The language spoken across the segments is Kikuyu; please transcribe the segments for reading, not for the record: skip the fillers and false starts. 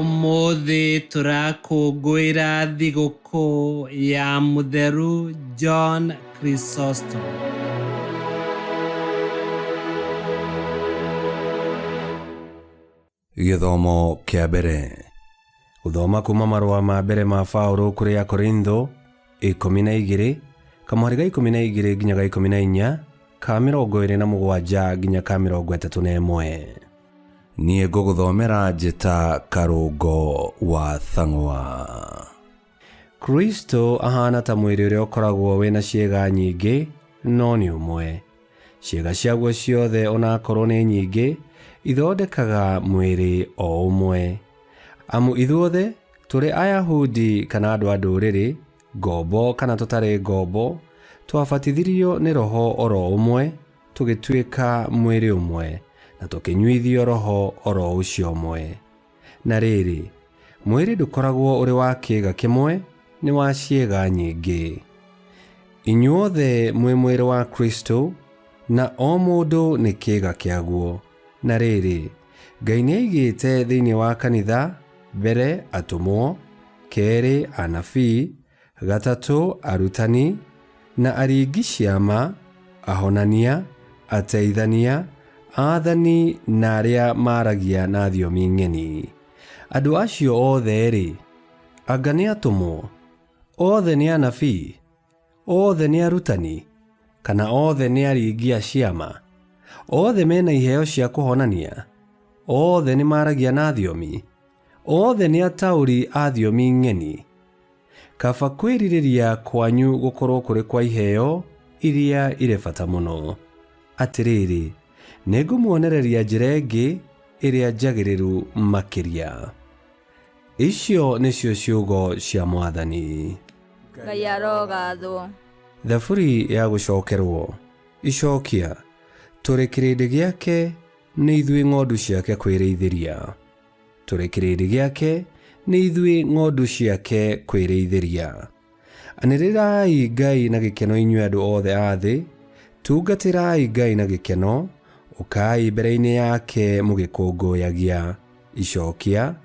Ũmũthĩ tũrakũngũĩra thigũkũ ya Mũtheru John Chrysostom. Gĩthomo kĩa mbere. Gũthoma kuma marũa ma mbere ma Paũlũ kũrĩ Akorintho 12, kamũhari ga 12 nginya ga 14, ka 27 nginya ka 31. Niĩ ngũgũthomera njĩta Karũngo wa Thang'wa. Kristo ahaana ta mwĩrĩ ũrĩa ũkoragwo wĩ na ciĩga nyingĩ, no nĩ ũmwe. Ciĩga ciaguo ciothe o na akorwo nĩ nyingĩ, ithondekaga mwĩrĩ o ũmwe. Amu ithuothe, tũrĩ Ayahudi kana andũ a Ndũrĩrĩ, ngombo kana tũtarĩ ngombo, twabatithirio nĩ Roho o ro ũmwe, tũgĩtuĩka mwĩrĩ ũmwe, na tũkĩnyuithio Roho o ro ũcio ũmwe. Na rĩrĩ, mwĩrĩ ndũkoragwo ũrĩ wa kĩĩga kĩmwe, nĩ wa ciĩga nyingĩ. Inyuothe mwĩ mwĩrĩ wa Kristo, na o mũndũ nĩ kĩĩga kĩaguo. Na rĩrĩ, Ngai nĩaigĩte thĩinĩ wa kanitha, mbere atũmwo, kerĩ anabii, gatatũ arutani, na aringi ciama, ahonania, ateithania, aathani, na arĩa maaragia na thiomi ng'eni. Andũ acio othe-rĩ, anga nĩ atũmwo? Othe nĩ anabii? Othe nĩ arutani? Kana othe nĩ aringi a ciama? Othe mena iheo cia kũhonania? Othe nĩ maaragia na thiomi? Othe nĩ ataũri a thiomi ng'eni? Kaba kwĩrirĩria kwanyu gũkorũo kũrĩ kwa iheo iria irĩ bata mũno. Atĩrĩrĩ, nĩngũmuonereria njĩra ĩngĩ ĩrĩa njagĩrĩru makĩria. Icio nĩcio ciugo cia Mwathani. Ngai arogathwo. Thaburi ya gũcokerwo. Icokia, Tũrĩ kĩrĩndĩ gĩake, nĩ ithuĩ ng'ondu ciake kwĩrĩithĩria. Tũrĩ kĩrĩndĩ gĩake, nĩ ithuĩ ng'ondu ciake kwĩrĩithĩria. Anĩrĩrai Ngai na gĩkeno inyuĩ andũ othe a thĩ, tungatĩrai Ngai na gĩkeno, ũkai mbere-inĩ yake mũgĩkũngũyagia. Icokia,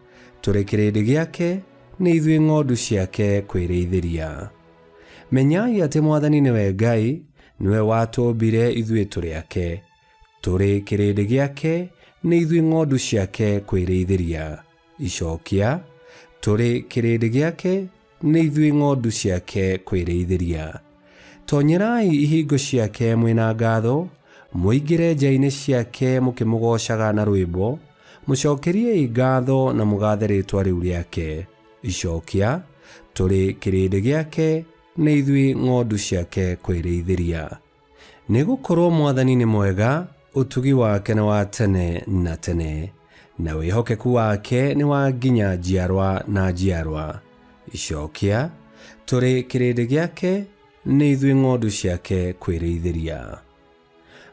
Tũrĩ kĩrĩndĩ gĩake, nĩ ithuĩ ng'ondu ciake kwĩrĩithĩria. Menyai atĩ Mwathani nĩwe Ngai, nĩwe watũmbire ithuĩ tũrĩ ake. Tũrĩ kĩrĩndĩ gĩake, nĩ ithuĩ ng'ondu ciake kwĩrĩithĩria. Icokia, Tũrĩ kĩrĩndĩ gĩake, nĩ ithuĩ ng'ondu ciake kwĩrĩithĩria. Tonyerai ihingo ciake mwĩ na ngatho, mũingĩre nja-inĩ ciake mũkĩmũgoocaga na rwĩmbo, mũcokeriei ngatho na mũgathe rĩĩtwa rĩu rĩake. Icokia, Tũrĩ kĩrĩndĩ gĩake, nĩ ithuĩ ng'ondu ciake kwĩrĩithĩria. Nĩ gũkorũo Mwathani nĩ mwega, ũtugi wake nĩ wa tene na tene, na wĩhokeku wake nĩ wa nginya njiarwa na njiarwa. Icokia, Tũrĩ kĩrĩndĩ gĩake, nĩ ithuĩ ng'ondu ciake kwĩrĩithĩria.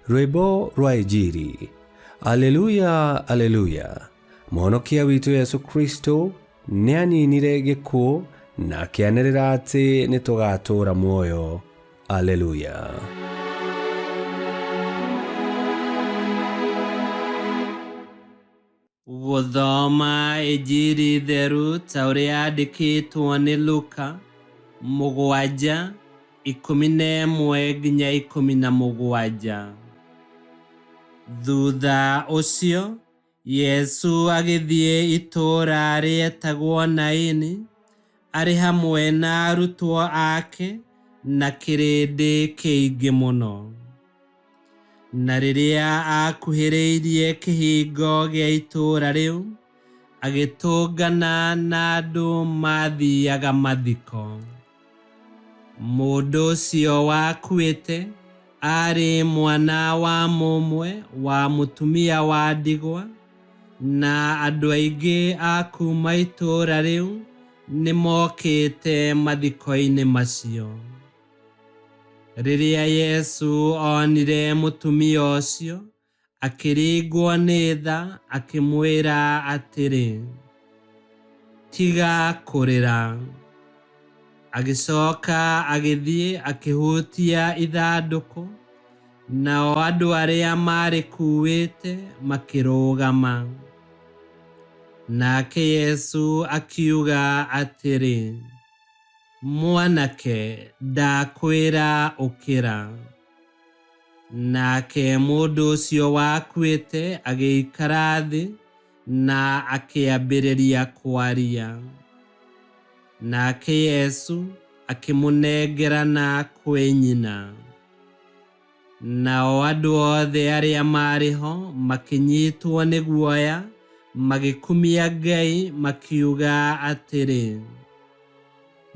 Rwĩmbo rwa Injiri. Aleluya, aleluya! Mũhonokia witũ Yesu Kristo nĩaninire gĩkuũ na akĩanĩrĩra atĩ nĩtũgatũũra muoyo. Aleluya. Gũthoma Injiri theru ta ũrĩa yandĩkĩtwo nĩ Luka 7:11-17. Thutha ũcio Yesu agĩthiĩ itũũra rĩetagwo Naini arĩ hamwe na arutwo ake na kĩrĩndĩ kĩingĩ mũno. Na rĩrĩa aakuhĩrĩirie kĩhingo gĩa itũũra rĩu, agĩtũngana na andũ maathiaga mathiko. Mũndũ ũcio wakuĩte aarĩ mwana wa mũmwe wa mũtumia wa ndigwa, na andũ aingĩ a kuuma itũũra rĩu nĩmookĩte mathiko-inĩ macio. Rĩrĩa Yesu onire mũtumia ũcio, akĩringwo nĩ tha akĩmwĩra atĩrĩ, Tiga kũrĩra. Agĩcoka agĩthiĩ akĩhutia ithandũkũ, nao andũ arĩa maarĩkuuĩte makĩrũgama. Nake Yesu akiuga atĩrĩ, Mwanake, ndakwĩra ũkĩra. Nake mũndũ ũcio wakuĩte agĩikara thĩ na akĩambĩrĩria kwaria. Nake Yesu akĩmũnengerana kwĩ nyina. Nao andũ othe arĩa maarĩ ho makĩnyitwo nĩ guoya, magĩkumia Ngai makiuga atĩrĩ,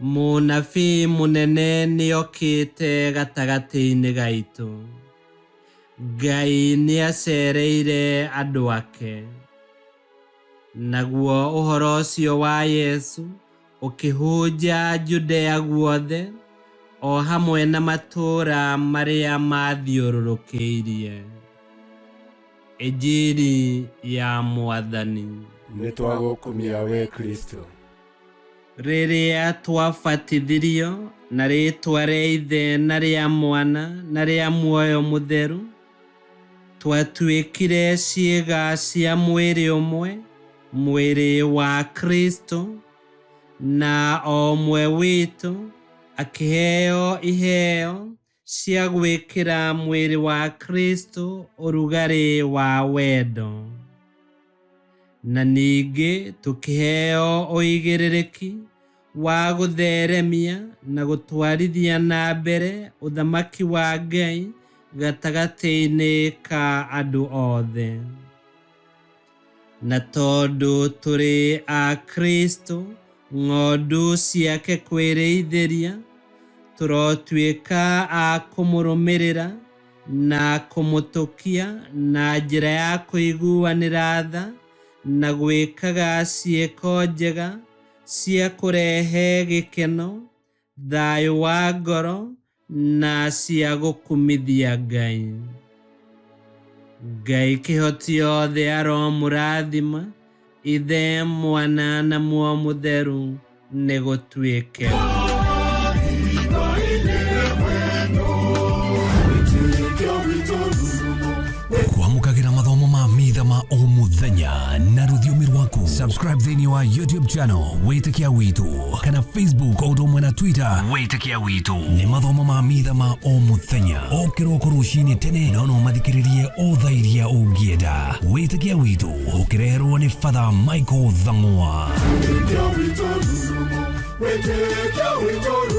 Mũnabii mũnene nĩokĩte gatagatĩ-inĩ gaitũ. Ngai nĩacereire andũ ake. Naguo ũhoro ũcio wa Yesu ũkĩhunja Judea guothe, o hamwe na matũũra marĩa mathiũrũrũkĩirie. Injiri ya Mwathani. Nĩ twagũkumia we Kristo. Rĩrĩa twabatithirio na rĩĩtwa rĩa Ithe na rĩa Mwana na rĩa Muoyo Mũtheru, twatuĩkire ciĩga cia mwĩrĩ ũmwe, mwĩrĩ wa Kristo, na o ũmwe witũ akĩheo iheo cia gwĩkĩra mwĩrĩ wa Kristo ũrugarĩ wa wendo. Na ningĩ tũkĩheo ũigĩrĩrĩki wa gũtheremia na gũtwarithia na mbere ũthamaki wa Ngai gatagatĩ-inĩ ka andũ othe. Na tondũ tũrĩ a Kristo, ng'ondu ciake kwĩrĩithĩria, tũrotuĩka a kũmũrũmĩrĩra na kũmũtũkia na njĩra ya kũiguanĩra tha na gwĩkaga ciĩko njega cia kũrehe gĩkeno, thayũ wa ngoro na cia gũkumithia Ngai. Ngai kĩhoti othe aromũrathima, Ithe, Mwana na Muoyo Mũtheru, nĩ gũtuĩke. Kwamũkagĩra mathomo ma mitha ma o mũthenya na rũthiomi rwaku. Subscribe thĩinĩ wa YouTube channel Wĩtĩkia Witũ kana Facebook o ũndũ ũmwe na Twitter Wĩtĩkia Witũ. Nĩ mathomo ma mitha ma o mũthenya o kĩroko rũcinĩ tene, no no mathikĩrĩrie o thaa iria ũngĩenda. Wĩtĩkia Witũ ũkĩreherwo nĩ Father Michael Thang'wa. Wĩtĩkia witũ rurumo, wĩtĩkia witũ.